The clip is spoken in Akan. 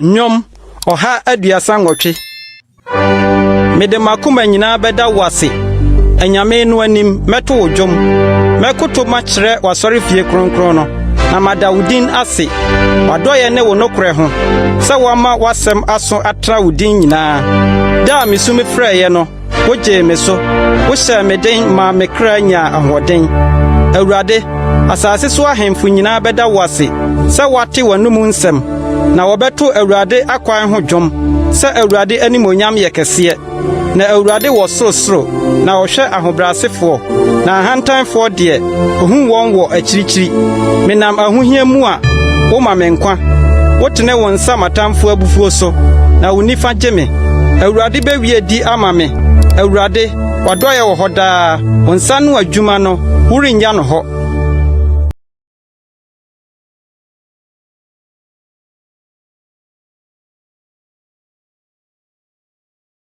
Nnwom 138. Mede m'akoma nyinaa bɛda wo ase, anyame no anim mɛto wo dwom. Mɛkoto makyerɛ w'asɔrefie kronkron no, na mada wo din ase, w'adɔeɛ ne wo nokorɛ ho, sɛ woama w'asɛm aso atra wo din nyinaa. Da a misu mefrɛeɛ no, Wogyee me so, wohyɛɛ me den maa me kra nyaa ahoɔden. Awurade, asase so ahemfo nyinaa bɛda wo ase sɛ wɔate w'anom nsɛm, na wɔbɛto Awurade akwan ho dwom sɛ Awurade animuonyam yɛ kɛseɛ. Na Awurade wɔ sorosoro, na ɔhwɛ ahobrɛasefoɔ, na ahantanfoɔ deɛ, ohu wɔn wɔ akyirikyiri. Menam ahohia mu a, woma me nkwa. Wotene wo nsa m'atamfo abufuo so, na wo nifa gye me. Awurade bɛwie di ama me. Awurade, w'adɔeɛ wɔ hɔ daa, wo nsa ano adwuma no, worennya no hɔ.